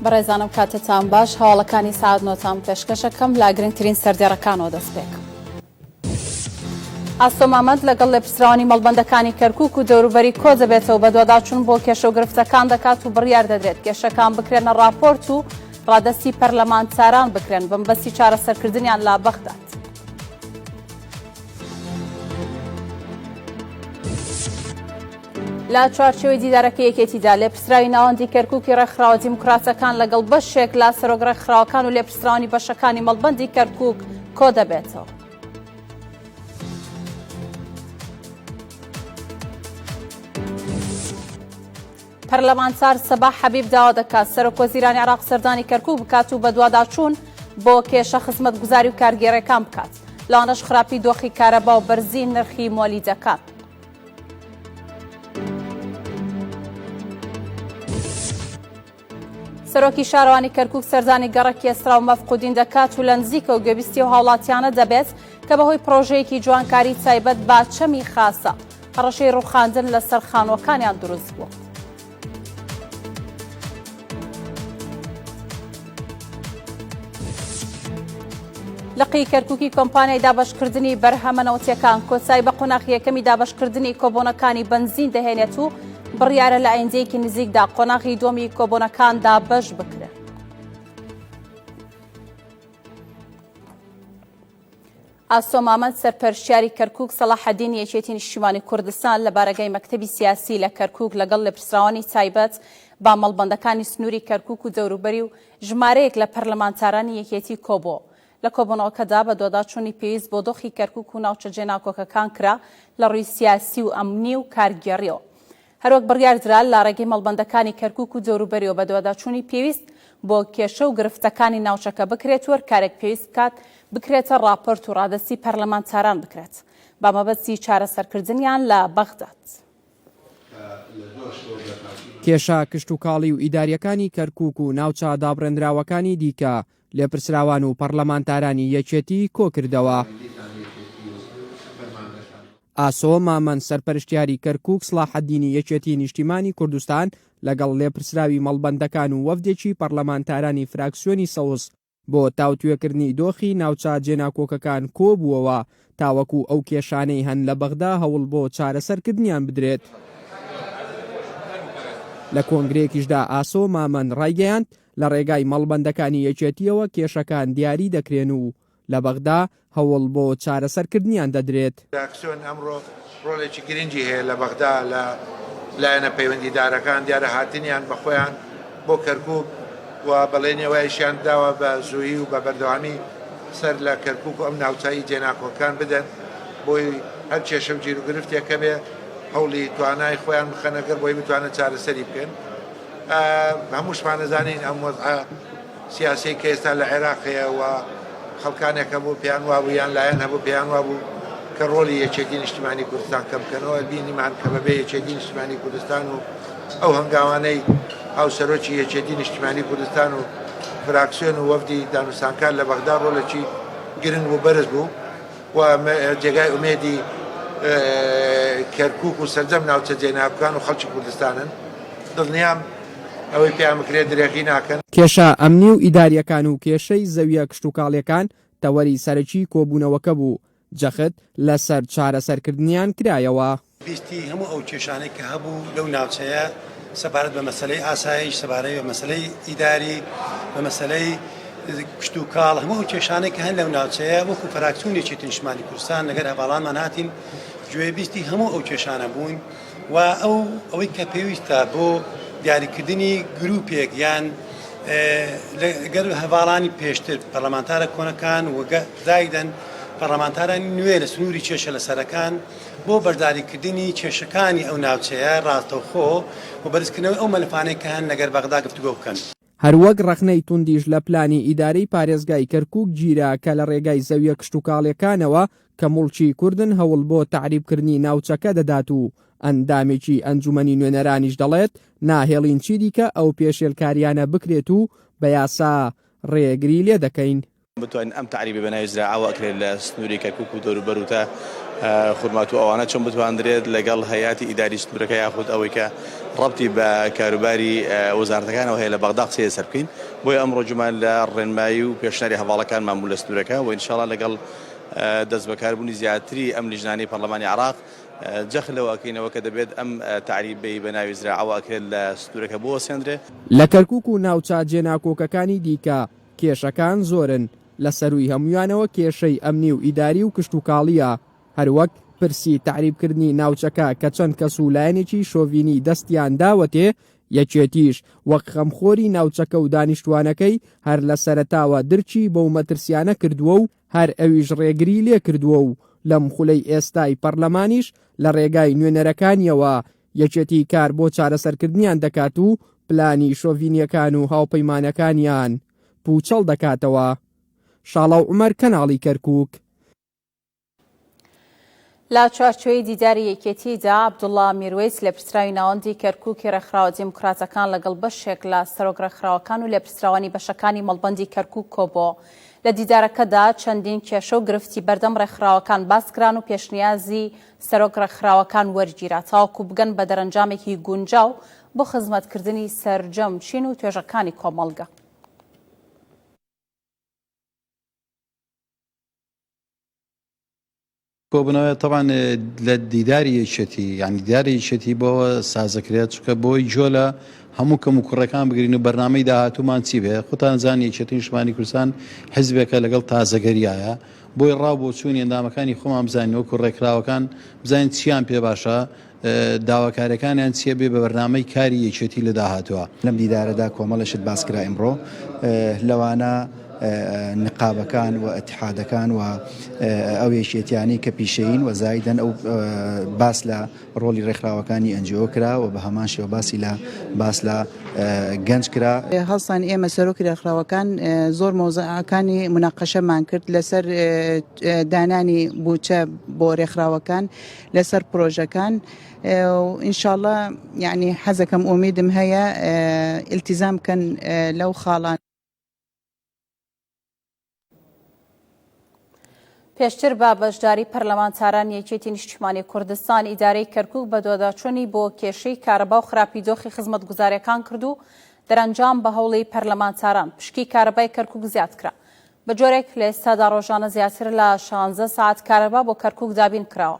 بەڕێزانم کاتتان باش هەواڵەکانی سەعات نۆتان پێشکەشەکەم لە گرنگترین سەردێڕەکانەوە دەست پێکەم. ئاسۆ مامەند لەگەڵ لێپرسراوانی مەڵبەندەکانی کەرکوک و دەوروبەری کۆدەبێتەوە بەدواداچوون بۆ کێشە و گرفتەکان دەکات و بڕیار دەدرێت کێشەکان بکرێنە ڕاپۆرت و ڕادەستی پەرلەمانتاران بکرێن بەمبەستی چارەسەرکردنیان لە بەغداد. لە چوارچێوەی دیدارەکەی یەکێتیدا، لێپرسراوی ناوەندی کەرکوکی ڕێکخراوە دیموکراتەکان لەگەڵ بەشێک لە سەرۆک ڕێکخراوەکان و لێپرسراوانی بەشەکانی مەڵبەندی کەرکوک کۆدەبێتەوە. پەرلەمانتار سەباح حەبیب داوا دەکات سەرۆکوەزیرانی عێراق سەردانی کەرکوک بکات و بەدواداچوون بۆ کێشە خزمەتگوزاری و کارگێڕیەکان بکات، لەوانەش خراپی دۆخی کارەبا و بەرزی نرخی مۆلیدەکان. سەرۆکی شارەوانی کەرکوک سەردانی گەڕەکی ئەسرا و مەفقودین دەکات و لە نزیکەوە گوێبیستی ئەو هاوڵاتیانە دەبێت کە بەهۆی پڕۆژەیەکی جوانکاری تایبەت بە چەمی خاسە هەڕەشەی ڕووخاندن لەسەر خانووەکانیان دروست بووە. لقی کەرکوکی کۆمپانیای دابەشکردنی بەرهەمە نەوتیەکان کۆتایی بە قۆناغی یەکەمی دابەشکردنی کۆبۆنەکانی بەنزین دەهێنێت و بڕیارە لە ئایندەیەکی نزیکدا قۆناغی دووەمی کۆبۆنەکان دابەش بکرێن. ئاسۆ مامەند سەرپەرشتیاری کەرکوک سەڵاحەدینی یەکێتی نیشتیمانی کوردستان لە بارەگای مەکتەبی سیاسی لە کەرکوک لەگەڵ لێپرسراوانی تایبەت بە مەڵبەندەکانی سنووری کەرکوک و دەوروبەری و ژمارەیەک لە پەرلەمانتارانی یەکێتی کۆبووەوە. لە کۆبوونەوەکەدا بەدواداچوونی پێویست بۆ دۆخی کەرکوک و ناوچە جێناکۆکەکان کرا لە ڕووی سیاسی و ئەمنی و کارگێڕییەوە. هەروەک بڕیاردرا لە ڕێگەی مەڵبەندەکانی کەرکوک و دەوروبەریەوە بەدواداچوونی پێویست بۆ کێشە و گرفتەکانی ناوچەکە بکرێت و هەرکارێک پێویست بکات بکرێتە ڕاپۆرت و ڕادەستی پەرلەمانتاران بکرێت بە مەبەستی چارەسەرکردنیان لە بەغداد. کێشە کشتوکاڵی و ئیدارییەکانی کەرکوک و ناوچە دابڕێندراوەکانی دیکە لێپرسراوان و پەڕلەمانتارانی یەکێتی کۆکردەوە. ئاسۆ مامەند سەرپەرشتیاری کەرکوک سڵاحەدینی یەکێتی نیشتیمانی کوردستان لەگەڵ لێپرسراوی مەڵبەندەکان و وەفدێکی پەڕلەمانتارانی فراکسیۆنی سەوز بۆ تاوتوێکردنی دۆخی ناوچە جێناکۆکەکان کۆبووەوە تاوەکو ئەو کێشانەی هەن لە بەغدا هەوڵ بۆ چارەسەرکردنیان بدرێت. لە کۆنگرەیەکیشدا ئاسۆ مامەند ڕایگەیاند، لە ڕێگای مەڵبەندەکانی یەکێتییەوە کێشەکان دیاری دەکرێن و لە بەغدا هەوڵ بۆ چارەسەرکردنیان دەدرێت. فراکسیۆن ئەمڕۆ ڕۆڵێکی گرنگی هەیە لە بەغدا لە لایەنە پەیوەندیدارەکان، دیارە هاتنیان بە خۆیان بۆ کەرکوک و بەڵێنی ئەوەیشیان داوە بە زوویی و بە بەردەوامی سەر لە کەرکوک و ئەم ناوچەی جێناکۆکان بدەن بۆی هەر کێشە و گیروگرفتێک هەبێ هەوڵی توانای خۆیان بخەنە گەڕ بۆی بتوانن چارەسەری بکەن. هەمووشمان ئەزانین ئەم وەزعە سیاسیەی کە ئێستا لە عێراق هەیە و خەڵکانێک هەبوو پێیان وابوو یان لایەن هەبوو پێیان وابوو کە ڕۆڵی یەکێتی نیشتیمانی کوردستان کەم بکەنەوە بینیمان کە بەبێ یەکێتی نیشتیمانی کوردستان و ئەو هەنگاوانەی هاوسەرۆکی یەکێتی نیشتیمانی کوردستان و فراکسیۆن و وەفدی دانوستانکار لە بەغدا ڕۆڵێکی گرنگ و بەرز بوو و جێگای ئومێدی کەرکوک و سەرجەم ناوچە جێناکۆکان و خەڵکی کوردستانن دڵنیام ئەوەی پێیان بکرێت درێغی ناکەن. کێشە ئەمنی و ئیدارییەکان و کێشەی زەوییە کشتوکاڵییەکان تەوەری سەرەکی کۆبوونەوەکە بوو، جەخت لەسەر چارەسەرکردنیان کرایەوە. بیستی هەموو ئەو کێشانەی کە هەبوو لەو ناوچەیە سەبارەت بە مەسەلەی ئاسایش، سەبارەی بە مەسەلەی ئیداری، بە مەسەلەی کشتوکاڵ، هەموو ئەو کێشانەی کە هەن لەو ناوچەیە وەکوو فراکسیۆنی یەکێتی نیشتمانی کوردستان لەگەر هەڤاڵانمان هاتین گوێبیستی هەموو ئەو کێشانە بووین و ئەو ئەوەی کە پێویستە بۆ دیاریکردنی گروپێک یان لەگەر هەڤاڵانی پێشتر پەرلەمانتارە کۆنەکان و زایدەن پەرلەمانتارانی نوێ لە سنووری کێشە لەسەرەکان بۆ بەشداریکردنی کێشەکانی ئەو ناوچەیە ڕاستەوخۆ و بەرزکردنەوەی ئەو مەلەفانەی کە هەن لەگەر بەغدا گفتوگۆ بکەن. هەروەک ڕەخنەی توندیش لە پلانی ئیدارەی پارێزگای کەرکوک گیرا کە لە ڕێگای زەویە کشتوکاڵیەکانەوە کە موڵکی کوردن هەوڵ بۆ تەعریبکردنی ناوچەکە دەدات و ئەندامێکی ئەنجومەنی نوێنەرانیش دەڵێت ناهێڵین چیدیکە ئەو پێشێلکاریانە بکرێت و بە یاسا ڕێگری لێدەکەین. بتوانین ئەم تەعریبە بە ناوی زراعەوە ئەکرێت لە سنووری کەرکوک و دەوروبەر و تا. خورماتوو ئەوانە چۆن بتواندرێت لەگەڵ هەیئەتی ئیداری سنوورەکە یاخود ئەوەی کە ڕەبتی بە کاروباری وەزارەتەکانەوە هەیە لە بەغدا قسەی لەسەر بکەین. بۆیە ئەمڕۆ جومان لە ڕێنمایی و پێشنیاری هەڤاڵەکانمان بوو لە سنوورەکە و ئینشاڵا لەگەڵ دەستبەکاربوونی زیاتری ئەم لیژنانەی پەرلەمانی عێراق جەخت لەوە ئەکەینەوە کە دەبێت ئەم تەعریبەی بە ناوی زراعەوە ئەکرێت لە سنوورەکە بوەستێندرێ. لە کەرکوک و ناوچە جێناکۆکەکانی دیکە کێشەکان زۆرن، لە سەرووی هەموویانەوە کێشەی ئەمنی و ئیداری و کشتوکاڵییە، هەروەک پرسی تەعریبکردنی ناوچەکە کە چەند کەس و لایەنێکی شۆڤینی دەستیان داوەتێ، یەکێتیش وەک خەمخۆری ناوچەکە و دانیشتوانەکەی هەر لە سەرەتاوە درکی بەو مەترسیانە کردووە و هەر ئەویش ڕێگری لێکردووە و لەم خولەی ئێستای پەڕلەمانیش لە ڕێگای نوێنەرەکانیەوە یەکێتی کار بۆ چارەسەرکردنیان دەکات و پلانی شۆڤینیەکان و هاوپەیمانەکانیان پوچەڵ دەکاتەوە. شاڵاو عومەر کەناڵی کەرکوک. لە چوارچێوەی دیداری یەکێتیدا، عەبدوڵڵا میروەیس لێپرسراوی ناوەندی کەرکووکی ڕێکخراوە دیموکراتەکان لەگەڵ بەشێک لە سەرۆک ڕێکخراوەکان و لێپرسراوانی بەشەکانی مەڵبەندی کەرکووک کۆبووەوە. لە دیدارەکەدا چەندین کێشە و گرفتی بەردەم ڕێکخراوەکان باسکران و پێشنیازی سەرۆک ڕێکخراوەکان وەرگیرا تاوەکو بگەن بە دەرەنجامێکی گونجاو بۆ خزمەتکردنی سەرجەم چین و توێژەکانی کۆمەڵگە. کۆبوونەوە تەبعەن لە دیداری یەکێتی یانی دیداری یەکێتی بۆوە سازەکرێت چونکە بۆی جۆ لە هەموو کەم و کوڕەکان بگرین و بەرنامەی داهاتوومان چی بێ خۆتان زان یەکێتی نیشتمانی کوردستان حزبێکە لەگەڵ تازەگەریایە بۆی ڕاو بۆچوونی ئەندامەکانی خۆمان بزانین وەکو ڕێکخراوەکان بزانین چیان پێ باشە داواکاریەکانیان چیە بێ بە بەرنامەی کاری یەکێتی لە داهاتوە. لەم دیدارەدا کۆمەڵێ شت باس کرا ئیمڕۆ لەوانە نقابەکان و ئیتحادەکان و ئەو یەکێتیانەی کە پیشەیین و زایدەن ئەو باس لە ڕۆڵی ڕێکخراوەکانی NGO کرا و بە هەمان شێوە باسی لە باس لە گەنج کرا. هەڵسان ئێمە سەرۆکی ڕێکخراوەکان زۆر مەوزوعەکانی موناقەشەمان کرد لەسەر دانانی بودجە بۆ ڕێکخراوەکان لەسەر پرۆژەکان و ئینشاڵڵا یعنی حەزەکەم ئومیدم هەیە ئیلتیزام بکەن لەو خاڵان. پێشتر بە بەشداری پەرلەمانتارانی یەکێتی نیشتیمانی کوردستان ئیدارەی کەرکوک بەدواداچوونی بۆ کێشەی کارەبا و خراپی دۆخی خزمەتگوزاریەکان کرد و دەرەنجام بە هەوڵی پەرلەمانتاران پشکی کارەبای کەرکوک زیادکرا بە جۆرێک لە ئێستادا ڕۆژانە زیاتر لە شانزە سەعات کارەبا بۆ کەرکوک دابین کراوە،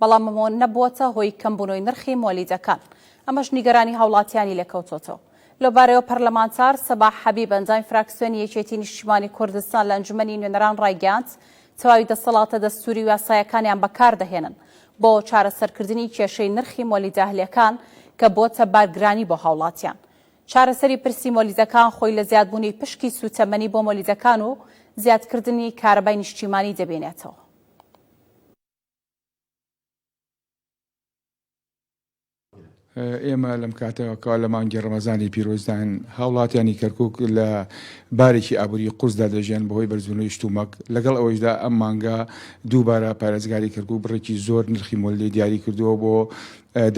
بەڵام ئەمە نەبووەتە هۆی کەمبوونەوەی نرخی مۆلیدەکان، ئەمەش نیگەرانی هاوڵاتیانی لێکەوتۆتەوە. لەوبارەیەوە پەرلەمانتار سەباح حەبیب ئەندامی فراکسیۆنی یەکێتی نیشتیمانی کوردستان لە ئەنجومەنی نوێنەران ڕایگەیاند، تەواوی دەسەڵاتە دەستوری و یاساییەکانیان بەکاردەهێنن بۆ چارەسەرکردنی کێشەی نرخی مۆلیدە ئەهلیەکان کە بۆتە بارگرانی بۆ هاوڵاتیان. چارەسەری پرسی مۆلیدەکان خۆی لە زیادبوونی پشکی سووتەمەنی بۆ مۆلیدەکان و زیادکردنی کارەبای نیشتیمانی دەبینێتەوە. ئێمە لەم کاتەوە کەوا لە مانگی ڕەمەزانی پیرۆزداین، هاوڵاتیانی کەرکوک لە بارێکی ئابووری قورسدا دەژیان بەهۆی بەرزبوونەوەی شتومەک، لەگەڵ ئەوەیشدا ئەم مانگە دووبارە پارێزگاری کەرکوک بڕێکی زۆر نرخی مۆلیدەی دیاری کردووە بۆ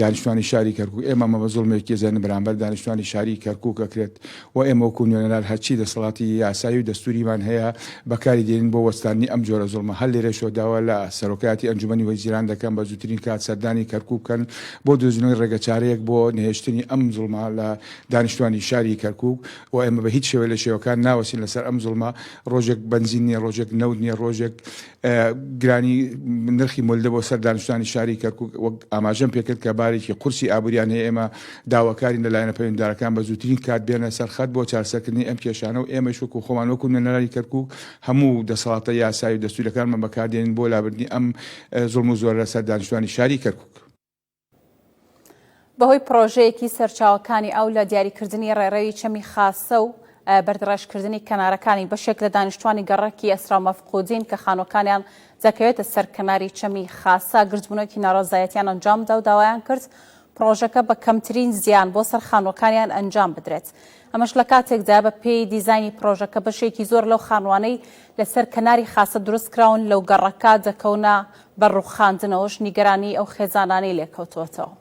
دانیشتوانی شاری کەرکوک، ئێمە ئەمە بە زوڵمێکی ئەزانین بەرامبەر دانیشتوانی شاری کەرکوک ئەکرێت و ئێمە وەکو نوێنەران هەرچی دەسەڵاتی یاسایی و دەستوریمان هەیە بەکاری دێنین بۆ وەستاندنی ئەم جۆرە زوڵمە، هەر لێرەشەوە داوا لە سەرۆکایەتی ئەنجومەنی وەزیران دەکەم بە زووترین کات سەردانی کەرکوک بکەن بۆ دۆزینەوەی ڕێگەچارەیەک بۆ نەهێشتنی ئەم زوڵمە لە دانیشتوانی شاری کەرکوک و ئێمە بە هیچ شێوەیە لە شێوەکان ناوەستین لەسەر ئەم زوڵمە ڕۆژێک بەنزین نیە ڕۆژێک نەوت نیە ڕۆژێک گرانی نرخی مۆلدە بۆ سەر دانیشتوانی شاری کەرکوک وەک ئاماژەم پێکرد کە بارێکی قورسی ئابووریان هەیە ئێمە داواکارین لە لایەنە پەیوەندیدارەکان بە زووترین کات بێنە سەر خەت بۆ چارەسەرکردنی ئەم کێشانە و ئێمەش وەکو خۆمان وەکو نوێنەرانی کەرکوک هەموو دەسەڵاتە یاسایی و دەستووریەکانمان بەکاردێنین بۆ لابردنی ئەم زوڵم و زۆرە لەسەر دانیشتوانی شاری کەرکوک. بەهۆی پڕۆژەیەکی سەرچاوەکانی ئاو لە دیاریکردنی ڕێڕەوی چەمی خاسە و بەردڕێژکردنی کەنارەکانی بەشێک لە دانیشتوانی گەڕەکی ئەسرا و مەفقودین کە خانووەکانیان دەکەوێتە سەر کەناری چەمی خاسە گردبوونەوەکی ناڕەزایەتیان ئەنجامدا و داوایان کرد پڕۆژەکە بە کەمترین زیان بۆ سەر خانووەکانیان ئەنجام بدرێت. ئەمەش لە کاتێکدایە بە پێی دیزاینی پڕۆژەکە بەشێکی زۆر لەو خانووانەی لەسەر کەناری خاسە دروستکراون لەو گەڕەکە دەکەونە بەر ڕووخاندنەوەش نیگەرانیی ئەو خێزانانەی لێکەوتووەتەوە.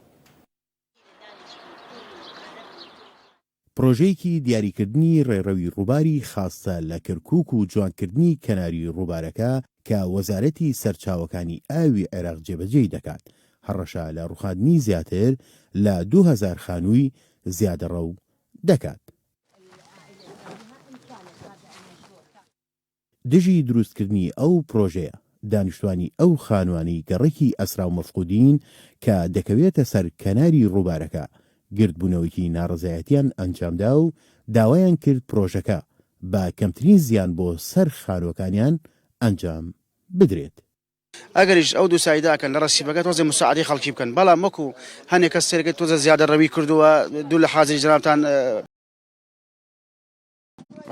پرۆژەیەکی دیاریکردنی ڕێڕەوی ڕووباری خاستە لە کەرکووک و جوانکردنی کەناری ڕووبارەکە. کە وەزارەتی سەرچاوەکانی ئاوی عێراق جێبەجێی دەکات، هەڕەشە لە ڕووخاندنی زیاتر لە 2000 خانووی زیادەڕەو دەکات. دژی دروستکردنی ئەو پرۆژەیە، دانیشتوانی ئەو خانوانەی گەڕەکی ئەسرا و مەفقودین کە دەکەوێتە سەر کەناری ڕووبارەکە، گردبوونەوەیەکی ناڕەزایەتیان ئەنجامدا و داوایان کرد پرۆژەکە بە کەمترین زیان بۆ سەر خانووەکانیان ئەنجام بدرێت. ئەگەریش ئەو دوو سایدە ئەکەن لە ڕەسیفەکە تۆزێ مساعدەی خەڵکی بکەن بەڵام وەکو هەنێ کەس سێرەکەی تۆزە زیادە ڕەوی کردووە دوو لە حازری جەنابتان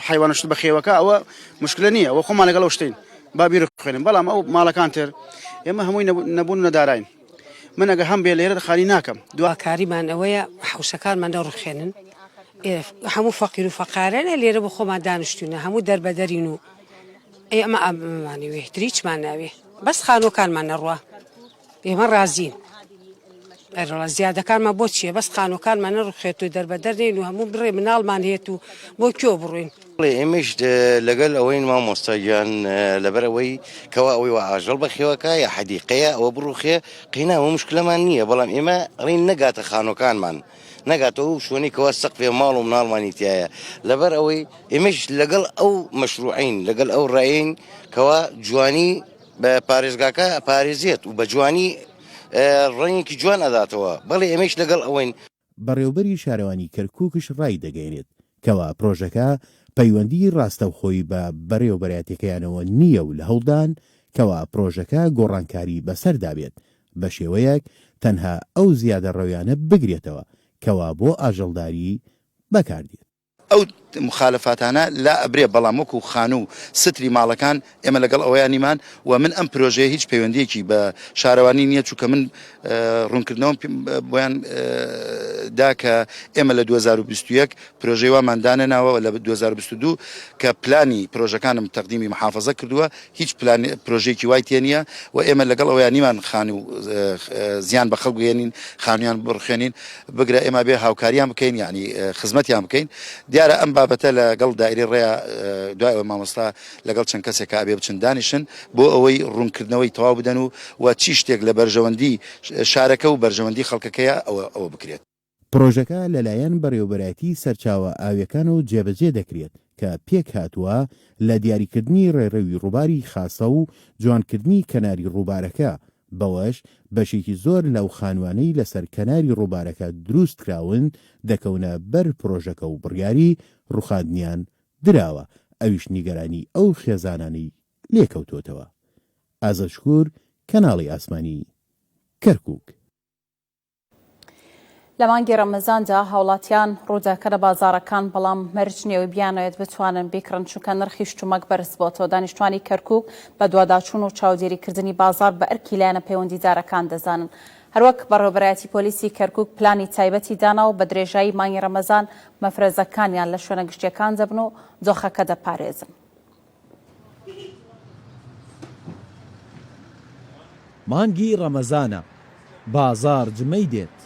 حیوان شت بەخێوەکە ئەوە مشکلە نییە ئەوە خۆمان لەگەڵ ئەو شتین با بیر خوێنن بەڵام ئەو ماڵەکان تر ئێمە هەمووی نەبوون و نەداراین من ئەگە هەم بێ لێرە خانی ناکەم دواکاریمان ئەوەیە حوسەکانمان دەڕوخێنن هەموو فەقیر و فەقارەنە لێرە بۆ خۆمان دانیشتوینە هەموو دەربەدەرین و ئێ ئەمە ئامانەوێ تریچمان ناوێ بەس خانوەکانمان نەڕوا ئێمە ڕازین ئەرڵە زیادەکانمان بۆ چییە بەس خانوەکانمان نەڕوخێت و دەربەدەر نین و هەموو بڕێ مناڵمان هێت و بۆ کوێ بڕۆین ئێمەش لەگەل ئەوەین مامۆستا گیان لەبەر ئەوەی کەوا ئەوەی وا ئاژەڵ بەخێوەکە یا حەدیقەیە ئەوە بڕوخێ قینا ئەوە مشکلەمان نییە بەڵام ئێمە ئەڵێین نەگاتە خانوەکانمان نەگاتەوە ئەو شوێنەی کەوا سەقفێ ماڵ و مناڵمانی تایە لەبەر ئەوەی ئێمەش لەگەڵ ئەو مەشروعین لەگەڵ ئەو ڕێین کەوا جوانی بە پارێزگاکە پارێزێت و بە جوانی ڕەنگێکی جوان ئەداتەوە بەڵێ ئێمەش لەگەڵ ئەوەین. بەڕێوبەری شارەوانی کەرکوکش ڕایدەگەیەنێت کەوا پرۆژەکە پەیوەندی ڕاستەوخۆی بە بەڕێوبەرایەتیەکەیانەوە نییە و لە هەوڵدان کەوا پرۆژەکە گۆڕانکاری بەسەردا بێت بەشێوەیەک تەنها ئەو زیادەڕەویانە بگرێتەوە کەوا بۆ ئاژەڵداری بەکاردێت. ئەو موخالەفاتانە لا ئەبرێ بەڵام وەکو خانوو و ستری ماڵەکان ئێمە لەگەڵ ئەوەیا نیمان و من ئەم پرۆژەیە هیچ پەیوەندیەکی بە شارەوانی نیە چونکە من ڕوونکردنەوەم بۆیان دا کە ئێمە لە 2021 پرۆژەی وامان دانەناوە لە 2022 کە پلانی پرۆژەکانم تەقدیمی محافەزە کردووە هیچ پلان پرۆژەیەکی وای تێ نییە و ئێمە لەگەڵ ئەوەیا نیمان خانوو زیان بە خەڵک بگەیەنین خانوویان بڕخێنین بگرە ئێمە بێ هاوکاریان بکەین یعنی خزمەتیان بکەین دیارە ئەم بابەتە لەگەڵ دایرەی ڕێیا دوای ئەوە مامۆستا لەگەڵ چەند کەسێکا ئەبێ بچن دانیشن بۆ ئەوەی ڕوونکردنەوەی تەواو بدەن و و چی شتێک لە بەرژەوەندی شارەکە و بەرژەوەندی خەڵکەکەیە ئەوە ئەوە بکرێت. پڕۆژەکە لەلایەن بەڕێوەبەرایەتی سەرچاوە ئاوییەکانەوە جێبەجێ دەکرێت کە پێکهاتووە لە دیاریکردنی ڕێڕەوی ڕووباری خاسە و جوانکردنی کەناری ڕووبارەکە، بەوەش بەشێکی زۆر لەو خانووانەی لەسەر کەناری ڕووبارەکە دروستکراون دەکەونە بەر پڕۆژەکە و بڕیاری ڕووخاندنیان دراوە، ئەویش نیگەرانی ئەو خێزانانەی لێکەوتووەتەوە. ئازاد شکور، کەناڵی ئاسمانی کەرکوک. لە مانگی ڕەمەزاندا هاوڵاتیان ڕوودەکەنە بازاڕەکان، بەڵام مەرج نییە ئەوەی بیانەوێت بتوانن بیکڕن، چونکە نرخی شتومەک بەرزبۆتەوە. دانیشتوانی کەرکوک بەدواداچوون و چاودێریکردنی بازاڕ بە ئەرکی لایەنە پەیوەندیدارەکان دەزانن. هەروەک بەڕێوەبەرایەتی پۆلیسی کەرکوک پلانی تایبەتی دانا و بە درێژایی مانگی ڕەمەزان مەفرەزەکانیان لە شوێنە گشتییەکان دەبن و دۆخەکە دەپارێزن. مانگی ڕەمەزانە، بازاڕ جمەی دێت،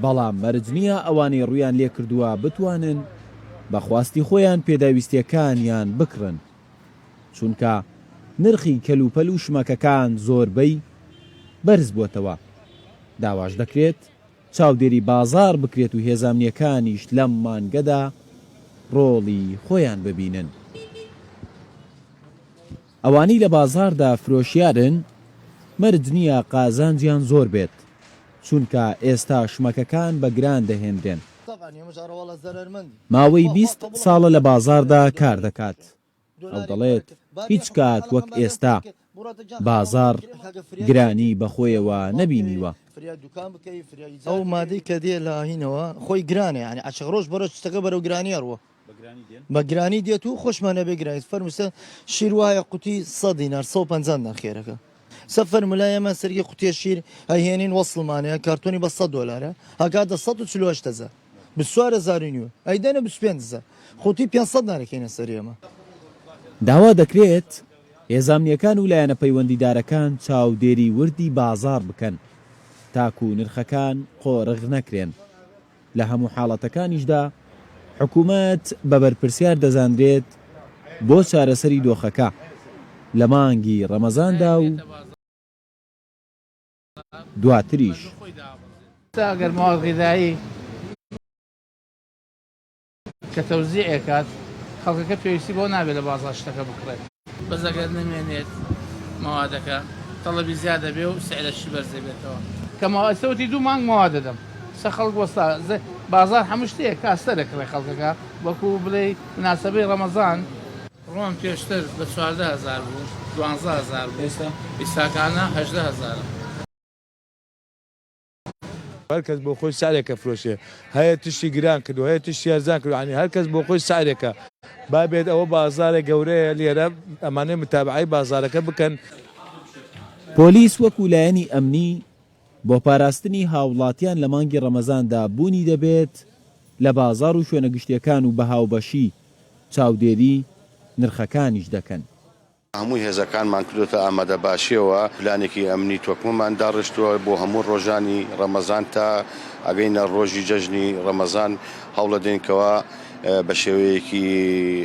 بەڵام مەرج نییە ئەوانەی ڕوویان لێکردووە بتوانن بە خواستی خۆیان پێداویستییەکانیان بکڕن، چونکە نرخی کەلوپەل و شمەکەکان زۆربەی بەرزبووەتەوە، داواش دەکرێت چاودێری بازاڕ بکرێت و هێزە ئەمنییەکانیش لەم مانگەدا ڕۆڵی خۆیان ببینن. ئەوانەی لە بازاڕدا فرۆشیارن مەرج نییە قازانجیان زۆر بێت، چونکە ئێستا شمەکەکان بە گران دەهێنرێن. ماوەی 20 ساڵە لە بازاڕدا کار دەکات. ئەو دەڵێت، هیچ کات وەک ئێستا بازاڕ گرانی بەخۆیەوە نەبینیوە. ئەو مادەی کە دێ لە هینەوە خۆی گرانە یانی عەشق ڕۆژ بەڕۆژ شتەکە بەرەو گرانی ئەڕوا بە گرانی دێت و خۆشمان ئەبێ گرانی فەرمووسە شیر وایە قوتی 100 دینار 150 دینار خێرەکە سە فەرموو لای ئێمە سەرگی قوتیە شیر ئەهێنین وەسڵمانەیە کارتۆنی بە 100 دۆلارە هەکاتە 148 هەزار 24 هەزار و نیوە ئەیدەنە 25 هەزار قوتی 500 دینارەکەینە سەر ئێمە. داوا دەکرێت هێزە ئەمنییەکان و لایەنە پەیوەندیدارەکان چاودێری وردی بازاڕ بکەن تاکو نرخەکان قۆرغ نەکرێن، لە هەموو حاڵەتەکانیشدا حکومەت بە بەرپرسیار دەزانرێت بۆ چارەسەری دۆخەکە. لە مانگی ڕەمەزاندا و دواتریش. ئەگەر مواد غذایی کە تەوزیع ئەکات خەڵکەکە پێویستی بەوە نابێت لە بازاڕ شتەکە بکڕێت. بەس ئەگەر نەمێنێت مەوادەکە تەڵەبی زیاد ئەبێ و سعرەشی بەرز ئەبێتەوە. کە مەوا ئێستا وتی دوو مانگ مەواد دەدەم سە خەڵک وەستا بازاڕ هەموو شتێک کاستە دەکڕێ خەڵکەکە وەکو بڵێی مناسەبەی ڕەمەزان. ڕۆن پێشتر بە 14 هەزار بوو 12 هەزار بوو ئیستاکانە 18 هەزارە. هەر کەس بۆ خۆی سعرێک ئەفرۆشێ هەیە تشتی گران کردوە هەیە تشتی هەرزان کردوە یانی هەر کەس بۆ خۆی سعرێکە با بێت ئەوە بازارێ گەورەیە لێرە ئەمانەی متابعەی بازارەکە بکەن. پۆلیس وەکو لایەنی ئەمنی بۆ پاراستنی هاوڵاتیان لە مانگی ڕەمەزاندا بوونی دەبێت لە بازاڕ و شوێنە گشتیەکان و بە هاوبەشی چاودێری نرخەکانیش دەکەن. هەموو هێزەکانمان کردۆتە ئامادەباشیەوە، پلانێکی ئەمنی تۆکمەمان داڕشتووە بۆ هەموو ڕۆژانی ڕەمەزان تا ئەگەینە ڕۆژی جەژنی ڕەمەزان هەوڵەدەین کەوا بە شێوەیەکی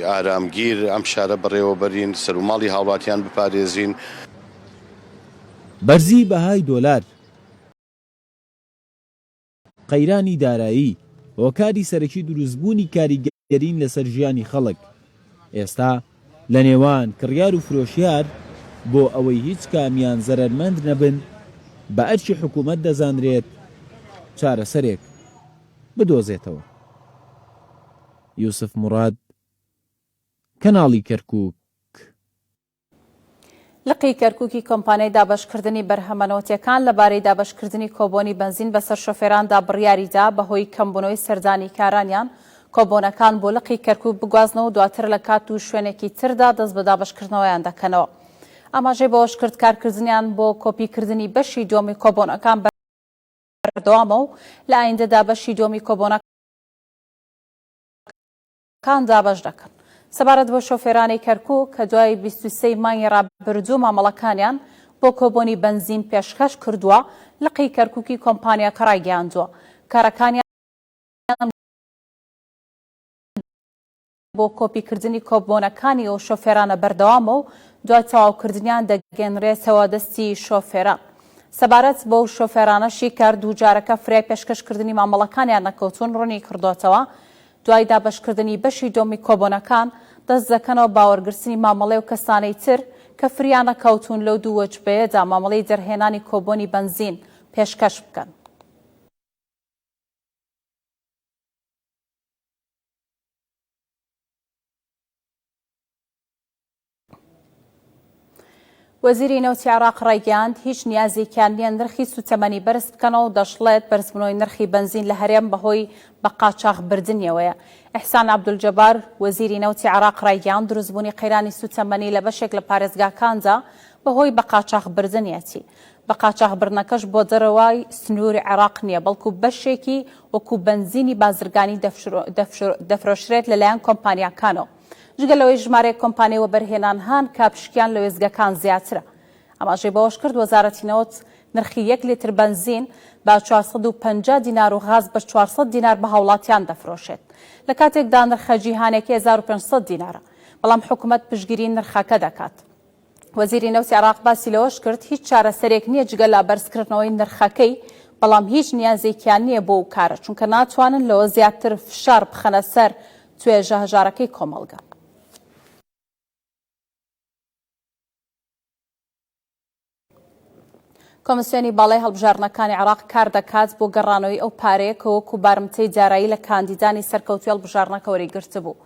ئارامگیر ئەم شارە بەڕێوەبەرین، سەروماڵی هاوڵاتیان بپارێزین. بەرزی بەهای دۆلار. قەیرانی دارایی هۆکاری سەرەکی دروستبوونی کاریگەرین لەسەر ژیانی خەڵک، ئێستا لە نێوان کڕیار و فرۆشیار بۆ ئەوەی هیچ کامیان زەرەرمەند نەبن بە ئەرکی حکومەت دەزانرێت چارەسەرێک بدۆزێتەوە. یوسف موڕاد، کەناڵی کەرکوک. لقی کەرکوکی کۆمپانیای دابەشکردنی بەرهەمە نەوتیەکان لەبارەی دابەشکردنی کۆبۆنی بەنزین بەسەر شۆفێراندا بڕیاریدا بەهۆی کەمبوونەوەی سەردانیکارانیان کۆبۆنەکان بۆ لقی کەرکوک بگوازنەوە و دواتر لە کات و شوێنێکی تردا دەست بە دابەشکردنەوەیان دەکەنەوە. ئاماژەی بەوەشکرد، کارکردنیان بۆ کۆپیکردنی بەشی دووەمی کۆبۆنەکان بەردەوامە و لە ئایندەدا بەشی دووەمی کۆبۆنەکان کان دابەش دەکەن. سەبارەت بۆ شۆفێرانی کەرکوک کە دوای 23 ی مانگی ڕابردوو مامەڵەکانیان بۆ کۆبۆنی بەنزین پێشکەش کردووە، لقی کەرکوکی کۆمپانیاکە ڕایگەیاندووە کارەکانیان بۆ کۆپیکردنی کۆبۆنەکانی ئەو شۆفێرانە بەردەوامە و دوای تەواوکردنیان دەگەنرێتەوە دەستی شۆفێران. سەبارەت بەو شۆفێرانەشی کە دووجارەکە فریای پێشکەشکردنی مامەڵەکانیان نەکەوتوون ڕوونیکردۆتەوە، دوای دابەشکردنی بەشی دۆمی کۆبۆنەکان، دەست دەکەنەوە بە وەرگرتنی مامەڵەی ئەو کەسانەی تر کە فریا نەکەوتوون لەو دوو وەجبەیەدا مامەڵەی دەرهێنانی کۆبۆنی بەنزین پێشکەش بکەن. وەزیری نەوتی عێراق ڕایگەیاند، هیچ نیازێکیان نییە نرخی سووتەمەنی بەرز بکەنەوە و دەشڵێت، بەرزبوونەوەی نرخی بەنزین لە هەرێم بەهۆی بە قاچاخبردنیەوەیە. ئیحسان عەبدولجەبار، وەزیری نەوتی عێراق ڕایگەیاند، دروستبوونی قەیرانی سووتەمەنی لە بەشێک لە پارێزگاکاندا بەهۆی بە قاچاخبردنیەتی. بە قاچاخبردنەکەش بۆ دەرەوەی سنووری عێراق نییە، بەڵکو بەشێکی وەکو بەنزینی بازرگانی دەفرۆشرێت لەلایەن کۆمپانیاکانەوە. جگە لەوەی ژمارەیەک کۆمپانیای وەبەرهێنان هەن کە پشکیان لە وێستگەکان زیاترە. ئاماژەی بەوەشکرد، وەزارەتی نەوت نرخی یەک لیتر بەنزین بە 450 دینار و غاز بە 400 دینار بە هاوڵاتیان دەفرۆشێت، لە کاتێکدا نرخە جیهانیەکەی 1500 دینارە، بەڵام حکومەت پشتگیری نرخەکە دەکات. وەزیری نەوتی عێراق باسی لەوەشکرد، هیچ چارەسەرێک نییە جگە لە بەرزکردنەوەی نرخەکەی، بەڵام هیچ نیازێکیان نییە بۆ ئەو کارە، چونکە ناتوانن لەوە زیاتر فشار بخەنە سەر توێژە هەژارەکەی کۆمەڵگە. کۆمیسیۆنی باڵای هەڵبژاردنەکانی عێراق کاردەکات بۆ گەڕانەوەی ئەو پارەیە کە وەکو بارمتەی دارایی لە کاندیدانی سەرکەوتوی هەڵبژاردنەکە وەریگرتبوو.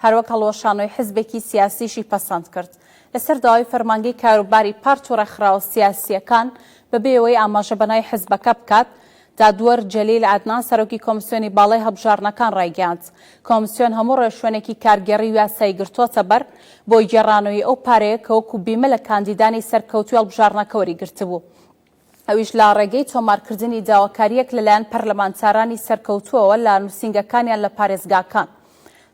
هەروەک هەڵوەشانەوەی حزبێکی سیاسیشی پەسەند کرد. لەسەر داوای فەرمانگەی کاروباری پارت و ڕێکخراوە سیاسییەکان بەبێ ئەوەی ئاماژە بە ناوی حزبەکە بکات، دادوەر جەلیل عەدنان سەرۆکی کۆمسیۆنی باڵای هەڵبژاردنەکان ڕایگەیاند، کۆمسیۆن هەموو ڕێوشوێنێکی کارگێڕی و یاسایی گرتووەتە بەر بۆ گێڕانەوەی ئەو پارەیە کە وەکو بیمە لە کاندیدانی سەرکەوتووی هەڵبژاردنەکە وەریگرتبوو، ئەویش لە ڕێگەی تۆمارکردنی داواکارییەک لەلایەن پەرلەمانتارانی سەرکەوتووەوە لە نووسینگەکانیان لە پارێزگاکان.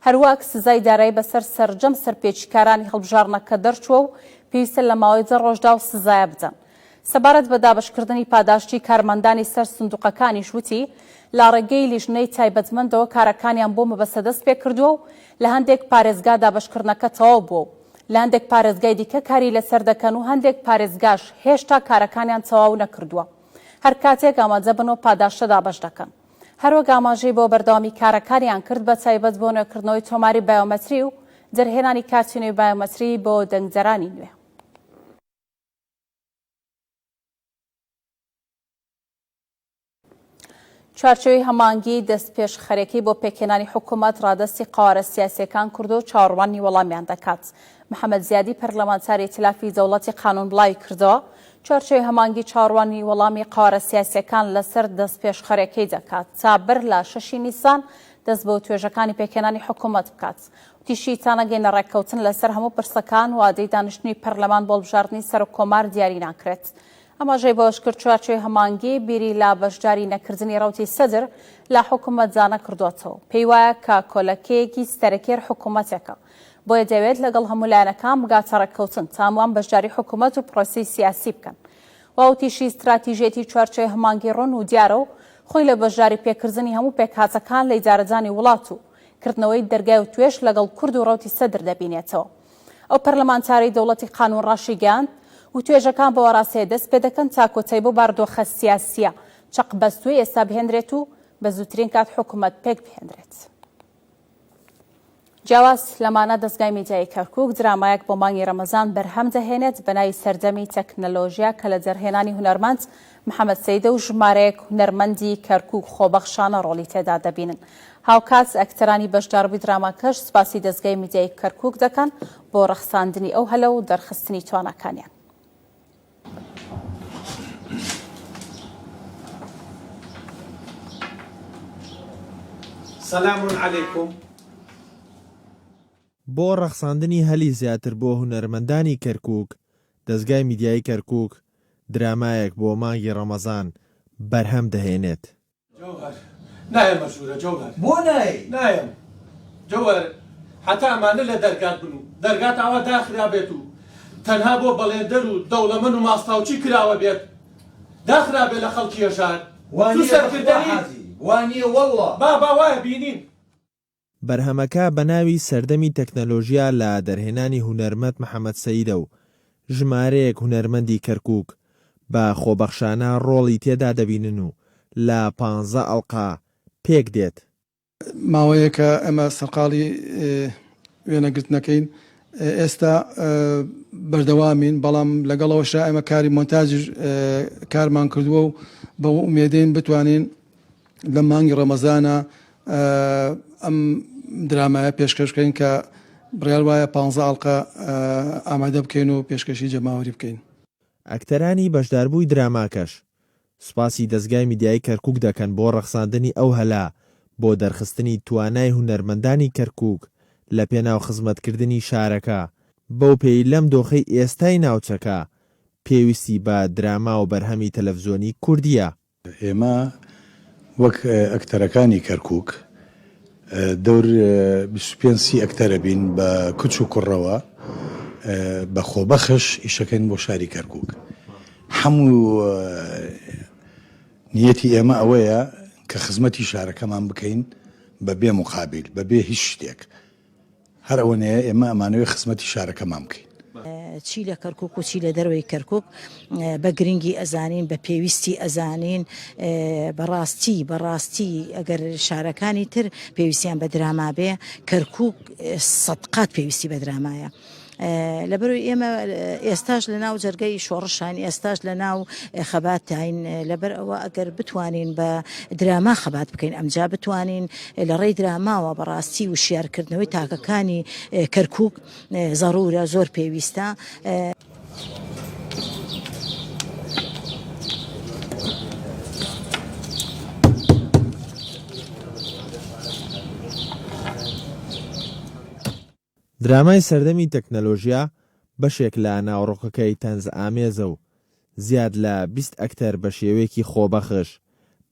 هەروەک سزای دارایی بەسەر سەرجەم سەرپێچیکارانی هەڵبژاردنەکە دەرچووە و پێویستە لە ماوەی دە ڕۆژدا ئەو سزایە بدەن. سەبارەت بە دابەشکردنی پاداشتی کارمەندانی سەر سندوقەکانیش وتی، لە ڕێگەی لیژنەی تایبەتمەندەوە کارەکانیان بۆ مەبەستە دەستپێکردووە و لە هەندێک پارێزگا دابەشکردنەکە تەواو بووە و. لە هەندێک پارێزگای دیکە کاری لەسەر دەکەن و هەندێک پارێزگاش هێشتا کارەکانیان تەواو نەکردووە هەر کاتێک ئامادە بن و پاداشتە دابەش دەکەن. هەروەک ئاماژەی بۆ بەردەوامی کارەکانیان کرد بە تایبەت بۆ نوێکردنەوەی تۆماری بایۆمەتری و دەرهێنانی کارتی نوێی بایۆمەتری بۆ دەنگدەرانی نوێ. چوارچێوەی هەماهەنگی دەستپێشخەرێکی بۆ پێکهێنانی حکومەت ڕادەستی قەوارە سیاسییەکان کردووە و چاوەڕوانی وەڵامیان دەکات. محەمەد زیادی پەرلەمانتاری ئیتلافی دەوڵەتی قانون بڵاویکردەوە، چوارچێوەی هەماهەنگی چاوەڕوانی وەڵامی قەوارە سیاسییەکان لەسەر دەستپێشخەرێکەی دەکات تا بەر لە شەشی نیسان دەست بە وتوێژەکانی پێکهێنانی حکومەت بکات. وتیشی، تا نەگەینە ڕێککەوتن لەسەر هەموو پرسەکان، وادەی دانیشتنی پەرلەمان بۆ هەڵبژاردنی سەرۆککۆمار دیاری ناکرێت. ئاماژەی بەوەشکرد، چوارچێوەی هەماهەنگی بیری لە بەشداری نەکردنی ڕەوتی سەدر لە حکومەتدا نەکردووەتەوە، پێیوایە کە کۆلەکەیەکی سەرەکیی حکومەتێکە، بۆیە دەیەوێت لەگەڵ هەموو لایەنەکان بگاتە ڕێککەوتن تا هەمووان بەشداری حکومەت و پرۆسەی سیاسی بکەن. ووتیشی، ستراتیژیەتی چوارچێوەی هەماهەنگی ڕوون و دیارە و خۆی لە بەشداری پێکردنی هەموو پێکهاتەکان لە ئیدارەدانی وڵات و کردنەوەی دەرگای وتوێژ لەگەڵ کورد و ڕەوتی سەدر دەبینێتەوە. ئەو پەرلەمانتارەی دەوڵەتی قانوون ڕاشیگەیاند، وتوێژەکان بەو ئاراستەیە دەست پێدەکەن تا کۆتایی بەو بارودۆخە سیاسییە چەقبەستووەی ئێستا بهێنرێت و بە زووترین کات حکومەت پێکبهێنرێت. جیاواز لەمانە دەزگای میدیایی کەرکوک درامایەک بۆ مانگی رەمەزان بەرهەم دەهێنێت بەناوی سەردەمی تەکنەلۆژیا کە لە دەرهێنانی هونەرمەند محەمەد سەیدە و ژمارەیەک هونەرمەندی کەرکوک خۆبەخشانە ڕۆڵی تێدا دەبینن. هاوکات ئەکتەرانی بەشداربووی دراماکەش سوپاسی دەزگای میدیایی کەرکوک دەکەن بۆ ڕەخساندنی ئەو هەلە و دەرخستنی تواناکانیان. سلام علیکم. بۆ ڕەخساندنی هەلی زیاتر بۆ هونەرمەندانی کەرکوک، دەزگای میدیایی کەرکوک درامایەک بۆ مانگی ڕەمەزان بەرهەم دەهێنێت. جەوهەر نایەمە ژوورە جەوهەر. بۆ نایەی؟ نایەم جەوهەر هەتا ئەمانە لە دەرگات بن و دەرگات ئاوا داخرابێت و تەنها بۆ بەڵێندەر و دەوڵەمەن و ماستاوچی کراوە بێت داخرابێ لە خەڵکی هەژار وا تو نییە بەخوا سەرکردەنیت. حاجی وا نییە وەڵڵا. بابا وایە بینیم. بەرهەمەکە بە ناوی سەردەمی تەکنەلۆژیا لە دەرهێنانی هونەرمەد محەمەد سەیدە و ژمارەیەک هونەرمەندی کەرکوک بە خۆبەخشانە ڕۆڵی تێدا دەبینن و لە پانزە ئەڵقە پێکدێت. ماوەیەکە ئێمە سەرقاڵی وێنەگرتنەکەین، ئێستا بەردەوامین، بەڵام لەگەڵ ئەوەشا ئێمە کاری مۆنتاجیش کارمان کردووە و بەو ئومێدەین بتوانین لە مانگی ڕەمەزانە ئەم درامایە پێشکەش بکەین کە بڕیار وایە پانزە ئەڵقە ئامادە بکەین و پێشکەشی جەماوەری بکەین. ئەکتەرانی بەشداربووی دراماکەش سوپاسی دەزگای میدیایی کەرکوک دەکەن بۆ ڕەخساندنی ئەو هەلە بۆ دەرخستنی توانای هونەرمەندانی کەرکوک لە پێناو خزمەتکردنی شارەکە، بەو پێی لەم دۆخەی ئێستای ناوچەکە پێویستی بە دراما و بەرهەمی تەلەفزیۆنی کوردییە. ئێمە وەک ئەکتەرەکانی کەرکوک دەور 25 سی ئەکتەرە بین بە کچ و کوڕەوە بە خۆبەخش ئیشەکەین بۆ شاری کەرکوک هەموو نیەتی ئێمە ئەوەیە کە خزمەتی شارەکەمان بکەین بە بێ مقابل بە بێ هیچ شتێک هەر ئەوەنەیە ئێمە ئەمانەوێ خزمەتی شارەکەمان بکەین. چی لە کەرکوک و چی لە دەرەوەی کەرکوک بە گرنگی ئەزانین بە پێویستی ئەزانین بەڕاستی بەڕاستی ئەگەر شارەکانی تر پێویستیان بە دراما بێ کەرکوک سەدقات پێویستی بە درامایە. لەبەرئەوەی ئێمە ئێستاش لە ناو جەرگەی شۆڕشاین ئێستاش لە ناو خەباتاین لەبەر ئەوە ئەگەر بتوانین بە دراما خەبات بکەین ئەمجا بتوانین لە ڕێی دراماوە بەڕاستی وشیارکردنەوەی تاکەکانی کەرکوک زەڕورە زۆر پێویستە. درامای سەردەمی تەکنەلۆژیا بەشێک لە ناوەڕۆکەکەی تەنزئامێزە و زیاد لە 20 ئەکتەر بە شێوەیەکی خۆبەخش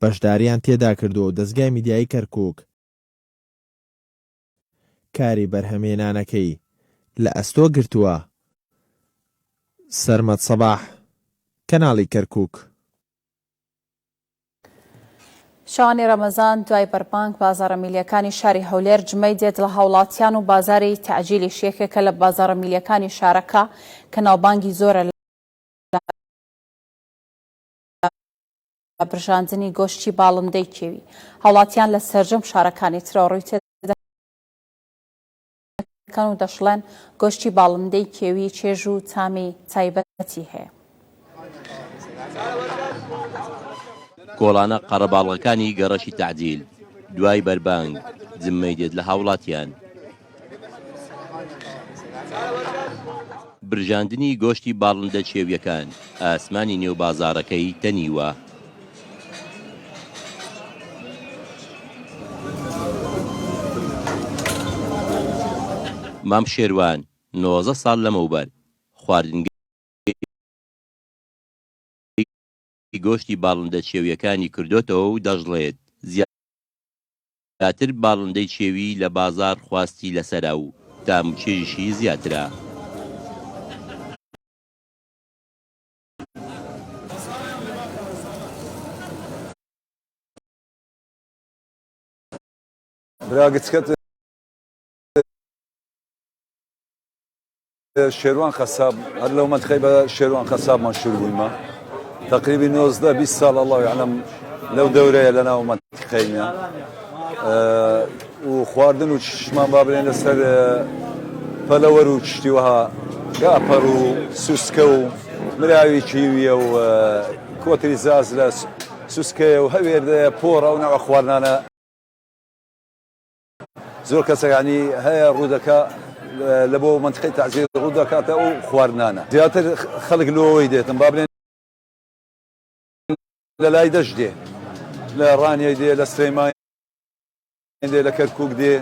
بەشدارییان تێدا کردووە و دەزگای میدیایی کەرکووک کاری بەرهەمهێنانەکەی لە ئەستۆ گرتووە. سەرمەد سەباح، کەناڵی کەرکووک. شەوانی رەمەزان دوای بەربانگ بازاڕە میللیەکانی شاری هەولێر جمەی دێت لە هاوڵاتیان و بازاری تەعجیلیش یەکێکە لە بازاڕە میللیەکانی شارەکە کە ناوبانگی زۆرە لە برژاندنی گۆشتی باڵندەی کێوی هاوڵاتیان لە سەرجەم شارەکانی ترەوە ڕووی تێدەکەن و دەشڵێن گۆشتی باڵندەی کێوی چێژ و تامی تایبەتی هەیە. کۆڵانە قەرەباڵغەکانی گەڕەکی تەعجیل دوای بەربانگ جممەی دێت لە هاوڵاتیان. برژاندنی گۆشتی باڵندە کێوییەکان ئاسمانی نێو بازاڕەکەی تەنیوە. مام شێروان 19 ساڵ لەمەوبەر خواردنگەی گۆشتی باڵندە کێوییەکانی کردۆتەوە و دەشڵێت، زیاتر باڵندەی کێوی لە بازاڕ خواستی لەسەرە و تام و چێژیشی زیاترە. برا گچکەت شێروان قەساب هەر لەو مەنتقەی بە شێروان قەساب مەشهور بوویمە تقریبی 19 20 ساڵ الله يعلم لەو دەورەیە لە ناو مەنتقەیمە و خواردن و چشمان با بڵێن لەسەر پەلەوەر و چشتی وەها گاپەڕ و سوسکە و مراوی کیویە و کۆتری زاز لە سوسکەیە و هەوێردەیە پۆڕە و ناوە خواردنانە زۆر کەسە یانی هەیە ڕوودەکا لە بۆ مەنتقەی تەعزیە ڕوو دەکاتە ئەو خواردنانە زیاتر خەڵک لۆوەی دێتن با بڵێن لە لای دەشت دێ لە ڕانیە دێ لە سلێمانی دێ لە کەرکوک دێ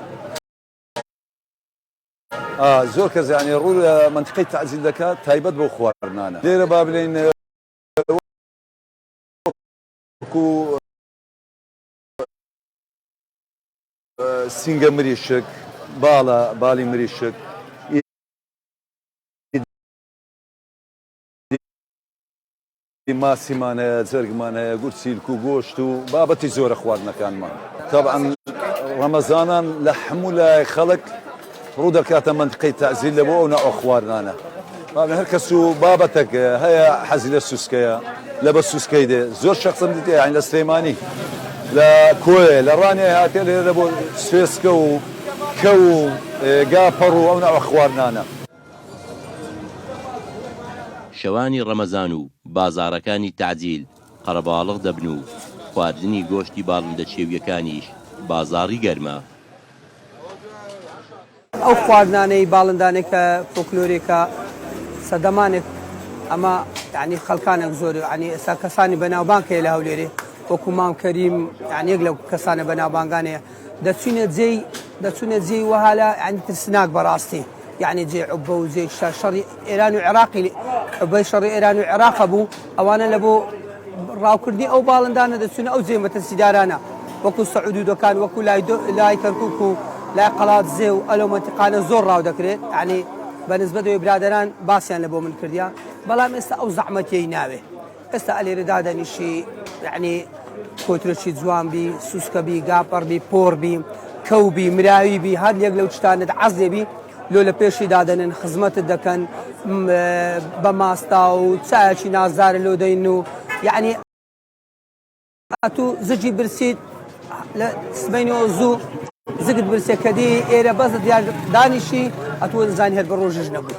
زۆر کەس یانی ڕوو لە مەنتقەی تەعزیل دەکات تایبەت بۆ خواردنانە لێرە با بلێن وەکو سینگە مریشک، باڵە باڵی مریشک، ئیدی ماسیمان هەیە، جەرگمان هەیە، گورچیلک و گۆشت و بابەتی زۆرە خواردنەکانمان. تەبعەن ڕەمەزانان لە هەموو لایەک خەڵک ڕوو دەکاتە مەنتقەی تەعزیل لە بۆ ئەو نەوعە خواردنانە. بابن هەر کەس و بابەتەک هەیە حەزی لە سوسکەیە لە بە سوسکەی دێ زۆر شەخسم دیتێ یانی لە سلێمانی لە کۆیە لە ڕانیە هاتێ لێرە بۆ سوێسکە و کەو و گا پەڕ و ئەو نەوعە خواردنانە. شەوانی ڕەمەزان و بازاڕەکانی تەعجیل قەرەباڵغ دەبن و خواردنی گۆشتی باڵندە کێوییەکانیش بازاڕی گەرمە. ئەو خواردنانەی باڵندانەی کە فۆکلۆرێکە سەدەمانێک ئەمە یعنی خەڵکانێک زۆر یعنی ئێستا کەسانی بەناوبانگ هەیە لە هەولێرێ وەکو مام کەریم یعنی یەک لەو کەسانە بەناوبانگانەیە دەچوینە جێی دەچونە جێی وەها لە یعنی ترسناک بەڕاستی یعنی جێ عوبە و جێ شەڕی ئێران و عێراقی عوبەی شەڕی ئێران و عێراق بوو ئەوانە لە بۆ ڕاوکردنی ئەو باڵندانە دەچونە ئەو جێ مەترسیدارانە وەکو سەعودودەکان وەکو لای لای کەرکوک و لای قەڵادزێ و ئەلو مەنتیقانە زۆر ڕاو دەکرێت یعنی بە نسبەت ئەوەی برادەران باسیان لە بۆ من کردیا بەڵام ئێستا ئەو زەحمەتیەی ناوێ ئێستا ئەلێرە دادەنیشی یعنی کۆترەکی جوان بی سوسکە بی گاپەڕ بی پۆڕ بی کەو بی مراوی بی هەر یەک لەو شتانەت عەزێ بی لۆ لە پێشی دادەنن خزمەتت دەکەن بە ماستا و چایەکی نازدارە لۆ دەین و یعنی ئەتوو زگی برسیت لە سبەینەوە زوو زگت برسێ کە دی ئێرە بەس دیار دانیشی ئەتوو زانی هەر بە ڕۆژش نەبووی.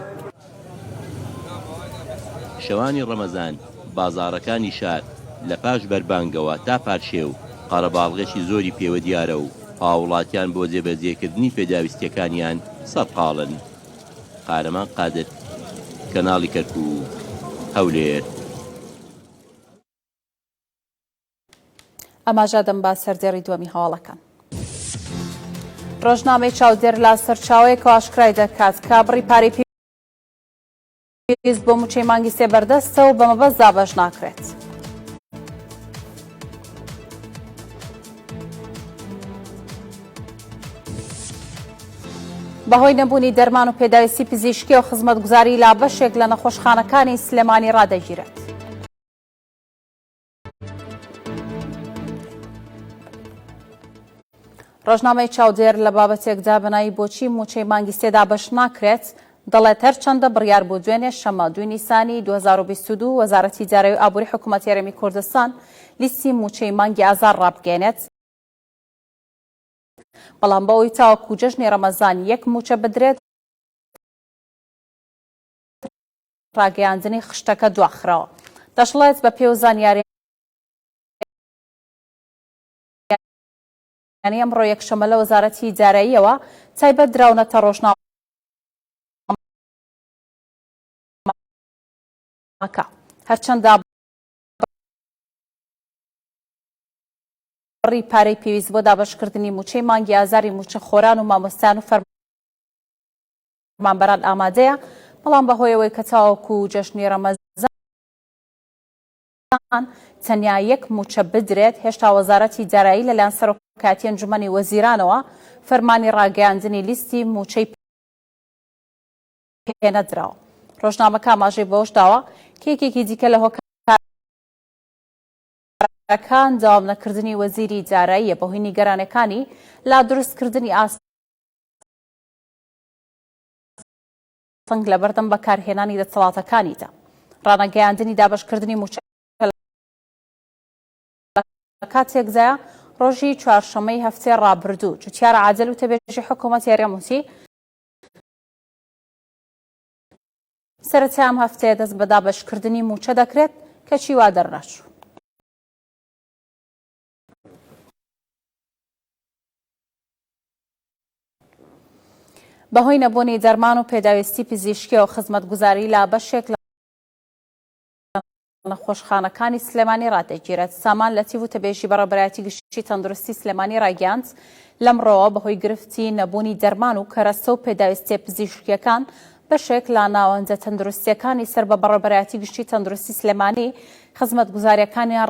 شەوانی ڕەمەزان بازاڕەکانی شار لە پاش بەربانگەوە تا پارشێو قەرەباڵغێکی زۆری پێوە دیارە و هاووڵاتیان بۆ جێبەجێکردنی پێداویستییەکانیان سەرقاڵن. قارەمان قادر، کەناڵی کەرکووک، هەولێر. ئاماژە دەم بە سەردێڕی دووەمی هەواڵەکان. ڕۆژنامەی چاودێر لە سەرچاوەیەکەوە ئاشکرای دەکات کە بڕی پارەی پێویست بۆ مووچەی مانگی سێ بەردەستە و بە مەبەست دابەش ناکرێت. بەهۆی نەبوونی دەرمان و پێداویستی پزیشکی و خزمەتگوزاری لا بەشێک لە نەخۆشخانەکانی سلێمانی ڕادەگیرێت. ڕۆژنامەی چاودێر لە بابەتێکدا بە ناوی بۆچی مووچەی مانگی سێ دابەش ناکرێت؟ دەڵێت، هەرچەندە بڕیار بوو دوێنێ شەممە دووی نیسانی 2022 وەزارەتی دارایی و ئابووری حکوومەتی هەرێمی کوردستان لیستی مووچەی مانگی ئازار ڕابگەیەنێت، بەڵام بەوەی تاوەکو جەژنی ڕەمەزان یەک مووچە بدرێت، ڕاگەیاندنی خشتەکە دواخراوە. دەشڵێت، بەپێی ئەو زانیاریانەی ئەمڕۆ یەکشەممە لە وەزارەتی داراییەوە تایبەت دراونەتە ڕۆژنامەکە، هەرچەندە بڕی پارەی پێویست بۆ دابەشکردنی مووچەی مانگی ئازاری مووچەخۆران و مامۆستایان و فەرمانبەران ئامادەیە، بەڵام بەهۆی ئەوەی کە تاوەکو جەژنی ڕەمەزان تەنیا یەک مووچە بدرێت، هێشتا وەزارەتی دارایی لەلایەن سەرۆکایەتی ئەنجومەنی وەزیرانەوە فەرمانی ڕاگەیاندنی لیستی مووچەی پێنەدراوە. ڕۆژنامەکە ئاماژەی بەوەشداوە کە یەکێکی دیکە لە هۆکارەکان دەوام نەکردنی وەزیری داراییە بەهۆی نیگەرانیەکانی لە دروستکردنی ئاستەنگ لەبەردەم بەکارهێنانی دەسەڵاتەکانیدا. ڕانەگەیاندنی دابەشکردنی مووچە لە کاتێکدایە ڕۆژی چوارشەممەی هەفتەی ڕابردوو جوتیار عادل وتەبێژی حکوومەتی هەرێم وتی، سەرەتای ئەم هەفتەیە دەست بە دابەشکردنی مووچە دەکرێت، کەچی وا دەرنەچوو. بەهۆی نەبوونی دەرمان و پێداویستی پزیشکیەوە خزمەتگوزاری لە بەشێک لە نەخۆشخانەکانی سلێمانی ڕادەگیرێت. سامان لەتیف وتەبێژی بەڕێوەبەرایەتی گشتی تەندروستی سلێمانی ڕایگەیاند، لەمڕۆوە بەهۆی گرفتی نەبوونی دەرمان و کەرەستە و پێداویستیە پزیشکییەکان بەشێک لە ناوەندە تەندروستییەکانی سەر بە بەڕێوەبەرایەتی گشتی تەندروستی سلێمانی خزمەتگوزارییەکانیان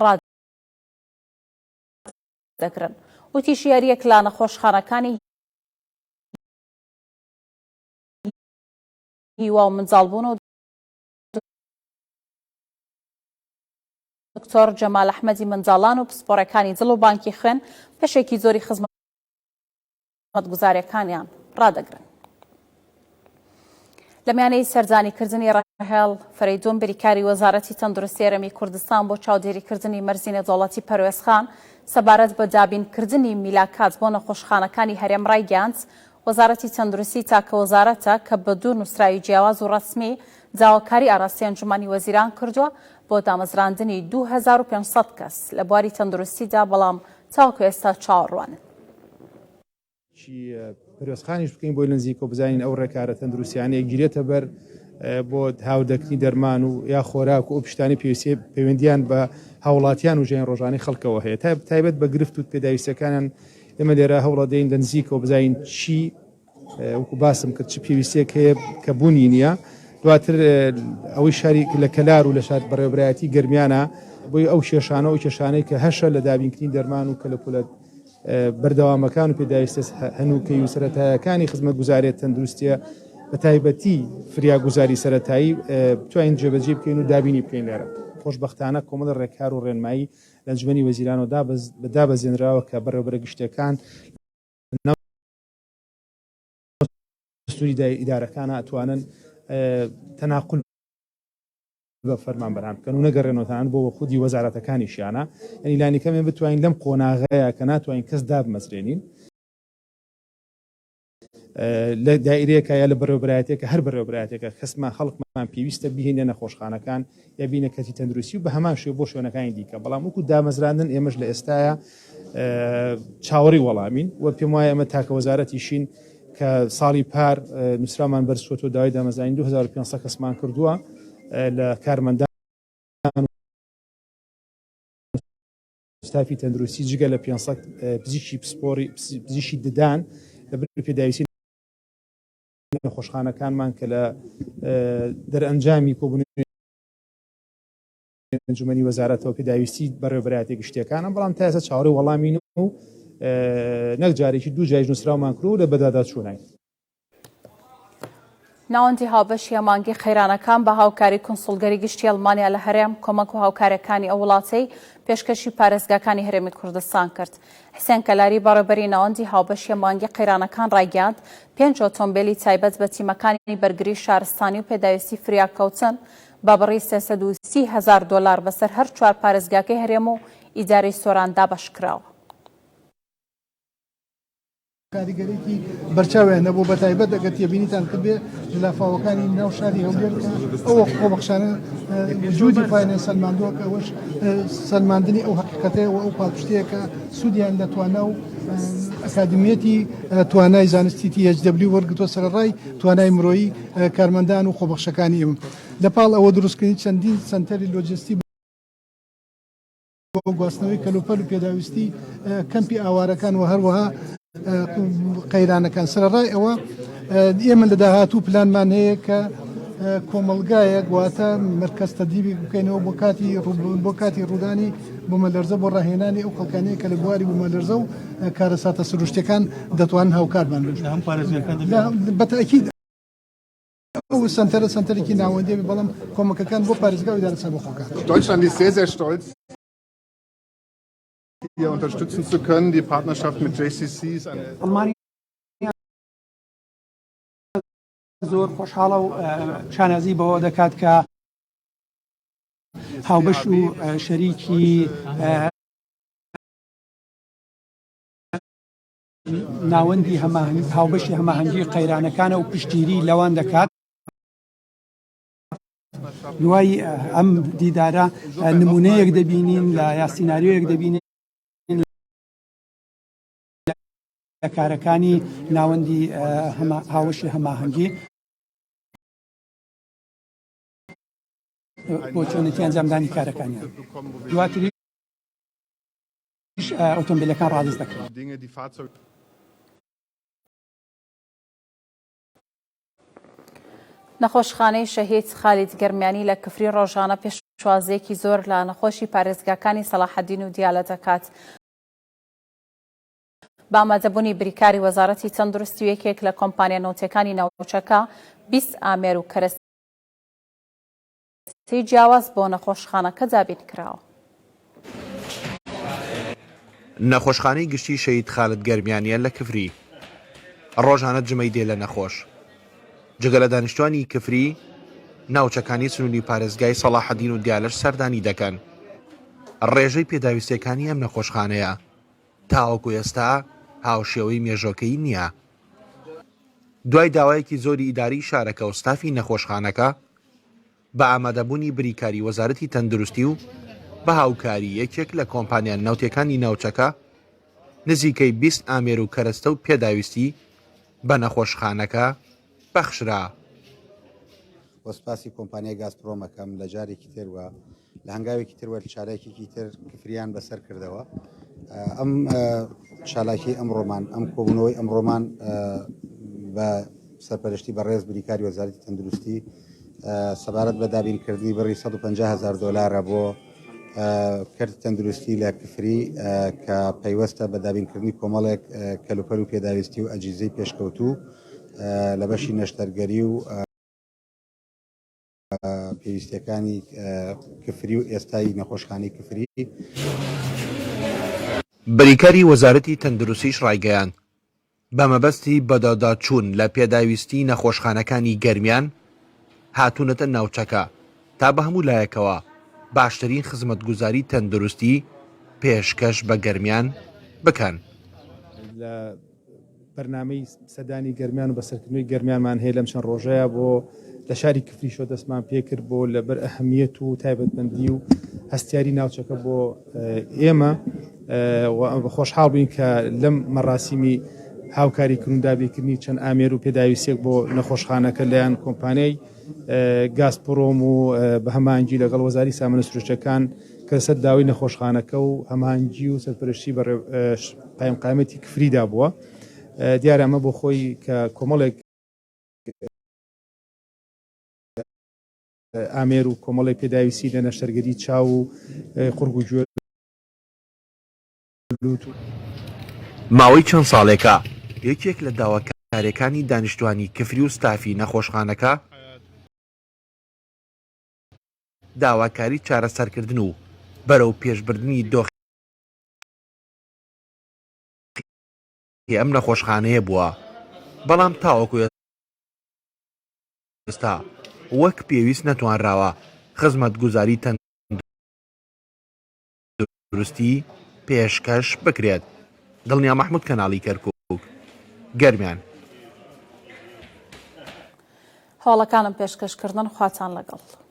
ڕادەگرن. وتیشی هەریەک لە نەخۆشخانەکانی هیوا و منداڵبوون و دکتۆر جەمال ئەحمەدی منداڵان و پسپۆڕەکانی دڵ و بانکی خوێن بەشێکی زۆری خزمەتگوزاریەکانیان ڕادەگرن. لە میانەی سەردانیکردنی ڕەهێڵ فەرەیدون بریکاری وەزارەتی تەندروستی هەرێمی کوردستان بۆ چاودێریکردنی مەرزی نێودەوڵەتی پەروێزخان سەبارەت بە دابینکردنی میلاکات بۆ نەخۆشخانەکانی هەرێم ڕایگەیاند وەزارەتی تەندروستی تاکە وەزارەتە کە بە دوو نووسراوی جیاواز و ڕەسمی داواکاری ئاراستەی ئەنجومەنی وەزیران کردووە بۆ دامەزراندنی 2500 کەس لە بواری تەندروستیدا، بەڵام تاوەکو ئێستا چاوەڕوانن. پەروێزخانیش بکەین بۆی لە نزیکەوە بزانین ئەو ڕێکارە تەندروستیانەیە گیرێتە بەر بۆ هاوردەکردنی دەرمان و یا خۆراک و ئەو پشتانی پێویستی پەیوەندیان بە هاوڵاتیان و ژیان ڕۆژانەی خەڵکەوە هەیە تا تایبەت بە گرفت و پێداویستەکانیان ئێمە لێرە هەوڵەدەین لە نزیکەوە بزانین چی وەکو باسم کرد چ پێویستیەک هەیە کە بوونی نییە دواتر ئەوەی شاری لە کەلار و لە شار بەڕێوەبەرایەتی گەرمیانە بۆی ئەو کێشانە و کێشانەی کە هەشە لە دابینکردنی دەرمان و کەلەپولە بەردەوامەکان و پێداویستە هەنووکەی و سەرەتایەکانی خزمەتگوزاریە تەندروستیە بە تایبەتی فریاگوزاری سەرەتایی بتوانین جێبەجێ بکەین و دابینی بکەین لێرە خۆشبەختانە کۆمەڵە ڕێکار و ڕێنمایی لە ئەنجومەنی وەزیرانەوە دابەزێنراوە کە بەڕێوەبەرە گشتیەکان لەناو سنووری ئیدارەکانە ئەتوانن تەناقل بە فەرمانبەران بکەن و نەگەڕێنەوە تەنانەت بۆ خودی وەزارەتەکانیشیانە یعنی لانیکەم ئێمە بتوانین لەم قۆناغەیە کە ناتوانین کەس دابمەزرێنین لە دایرەیەکە یا لە بەڕێوەبەرایەتێکە هەر بەڕێوەبەرایەتێکە کەسمان خەڵکمان پێویستە بهێنە نەخۆشخانەکان یا بینە کەرتی تەندروستی و بە هەمان شێوە بۆ شوێنەکانی دیکە بەڵام وەکو دامەزراندن ئێمەش لە ئێستایا چاوەڕی وەڵامین و پێم وایە ئەمە تاکە وەزارەتیشین کە ساڵی پار نووسرامان بەرزکردووە داوای دامەزرانی 2500 کەسمان کردووە لە کارمەندان ستافی تەندروستی جگە لە 500 پزیشکی پسپۆری پزیشکی ددان لە بری پێداویستی نەخۆشخانەکانمان کە لە دەرئەنجامی کۆبوونەوەی ئەنجومەنی وەزارەتەوە پێداویستی بەڕێوەبەرایەتیە گشتیەکانە، بەڵام تا ئێستا چاوەڕێی وەڵامین و نەک جارێکی دوو جاریش نووسراومان کردووە و لە بەدواداچووناین. ناوەندی هاوبەشی هەماهەنگی قەیرانەکان بە هاوکاری کونسوڵگەری گشتی ئەڵمانیا لە هەرێم، کۆمەک و هاوکارییەکانی ئەو وڵاتەی پێشکەشی پارێزگاکانی هەرێمی کوردستان کرد. حسێن کەلاری بەڕێوبەری ناوەندی هاوبەشی هەماهەنگی قەیرانەکان ڕایگەیاند، پێنج ئۆتۆمبێلی تایبەت بە تیمەکانی بەرگری شارستانی و پێداویستی فریاکەوتن بە بڕی 330 هەزار دۆلار بەسەر هەر چوار پارێزگاکەی هەرێم و ئیدارەی سۆران دابەشکراوە. کاریگەریی بەرچاویان هەبوو، بەتایبەت ئەگەر تێبینیتان کردبێ لە لافاوەکانی ناو شاری هەولێر کە ئەو خۆبەخشانە وجودی خۆیانیان سەلماندووە کە ئەوەش سەلماندنی ئەو هەقیقەتەیە و ئەو پاڵپشتییە کە سوودیان لە توانا و ئەکادیمیەتی توانای زانستی THW وەرگرتووە سەرەڕای توانای مرۆیی کارمەندان و خۆبەخشەکانی ئێمە لەپاڵ ئەوە دروستکردنی چەندین سەنتەری لۆجستی بۆ گواستنەوەی کەلوپەل و پێداویستی کەمپی ئاوارەکان و هەروەها قەیرانەکان. سەرەڕای ئەوە ئێمە لە داهاتوو پلانمان هەیە کە کۆمەڵگایەک واتە مەرکەز تەدریبێک بکەینەوە بۆ کاتی بۆ کاتی ڕوودانی بوومەلەرزە بۆ ڕاهێنانی ئەو خەڵکانەیە کە لە بواری بوومەلەرزە و کارەساتە سروشتیەکان دەتوانن هاوکارمان بن. لە هەموو پارێزگاکان دەبێت؟ بە تەئکید. ئەو سەنتەرە سەنتەرێکی ناوەندیە بێت، بەڵام کۆمەکەکان بۆ پارێزگا و ئیدارە سەربەخۆکان. Deutschland ist sehr, sehr stolz, hier unterstützen zu können. Die Partnerschaft mit JCC ist eine. ئەڵمانیا زۆر خۆشحاڵە و شانازی بەوە دەکات کە هاوبەش و شەریکی ناوەندی هاوبەشی هەماهەنگی قەیرانەکانە و پشتگیری لەوان دەکات. دوای ئەم دیدارە نمونەیەک دەبینین لە یا سیناریۆیەک دەبینین لە کارەکانی ناوەندی هاوشی هەماهەنگی بۆ چۆنێتی ئەنجامدانی کارەکانیان دواتری ئۆتۆمبیلەکان ڕادەست دەکرێن. نەخۆشخانەی شەهید خالید گەرمیانی لە کفری ڕۆژانە پێشوازییەکی زۆر لە نەخۆشی پارێزگاکانی سەڵاحەدین و دیالە دەکات. بە ئامادەبوونی بریکاری وەزارەتی تەندروستی و یەکێک لە کۆمپانیا نەوتیەکانی ناوچەکە 20 ئامێر و کەرەستەی جیاواز بۆ نەخۆشخانەکە دابین کراوە. نەخۆشخانەی گشتی شەهید خالد گەرمیانیە لە کفری ڕۆژانە جمەی دێ لە نەخۆش. جگە لە دانیشتوانی کفری، ناوچەکانی سنووری پارێزگای سەڵاحەدین و دیالەش سەردانی دەکەن. ڕێژەی پێداویستییەکانی ئەم نەخۆشخانەیە تاوەکو ئێستا هاوشێوەی مێژۆکەی نییە. دوای داوایەکی زۆری ئیداری شارەکە و ستافی نەخۆشخانەکە، بە ئامادەبوونی بریکاری وەزارەتی تەندروستی و بە هاوکاری یەکێک لە کۆمپانیا نەوتیەکانی ناوچەکە نزیکەی 20 ئامێر و کەرەستە و پێداویستی بە نەخۆشخانەکە بەخشرا. وە سوپاسی کۆمپانیای گازپرۆم ئەکەم لە جارێکی تر و لە هەنگاوێکی تر وە چالاکیکی تر کفریان بەسەر کردەوە ئەم چالاکی ئەمڕۆمان ئەم کۆبوونەوەی ئەمڕۆمان بە سەرپەرشتی بەڕێز بریکاری وەزارەتی تەندروستی سەبارەت بە دابینکردنی بڕی 150 هەزار دۆلارە بۆ کەرتی تەندروستی لە کفری کە پەیوەستە بە دابینکردنی کۆمەڵێک کەلوپەل و پێداویستی و ئەجیزەی پێشکەوتوو لە بەشی نەشتەرگەری و پێویستیەکانی کفری و ئێستای نەخۆشخانەی کفری. بریکاری وەزارەتی تەندروستیش ڕایگەیاند، بە مەبەستی بەدواداچوون لە پێداویستیی نەخۆشخانەکانی گەرمیان هاتوونەتە ناوچەکە تا بە هەموو لایەکەوە باشترین خزمەتگوزاری تەندروستی پێشکەش بە گەرمیان بکەن. لە بەرنامەی سەردانی گەرمیان و بەسەرکردنەوەی گەرمیانمان هەیە لەم چەند ڕۆژەیە بۆ لە شاری کفریشەوە دەستمان پێکرد بۆ لەبەر ئەهمیەت و تایبەتمەندی و هەستیاری ناوچەکە بۆ ئێمە خۆشحاڵ بووین کە لەم مەراسیمی هاوکاری کردن دابینکردنی چەند ئامێر و پێداویستێک بۆ نەخۆشخانەکە لەیان کۆمپانیای گازپرۆم و بە هەمانگی لەگەڵ وەزاری سامانە سروشتەکان کە لەسەر داوای نەخۆشخانەکە و هەمانگی و سەرپەرشتی بە قایمقامێتی کفریدا بووە دیارە ئەمە بۆ خۆی کە کۆمەڵێک ئامێر و کۆمەڵێک پێداویستی لە نەشتەرگەری چاو و قوڕگ و گوێ لوت و. ماوەی چەند ساڵێکە یەکێک لە داواکارییەکانی دانیشتوانی کفری و ستافی نەخۆشخانەکە داواکاری چارەسەرکردن و. بەرەو پێشبردنی دۆخی ئەم نەخۆشخانەیە بووە، بەڵام تاوەکو ئێستا وەک پێویست نەتوانراوە خزمەتگوزاری تەندروستی پێشکەش بکرێت. دڵنیا مەحمود کەناڵی کەرکوک، گەرمیان. هەواڵەکانم پێشکەش کردن خواتان لەگەڵ.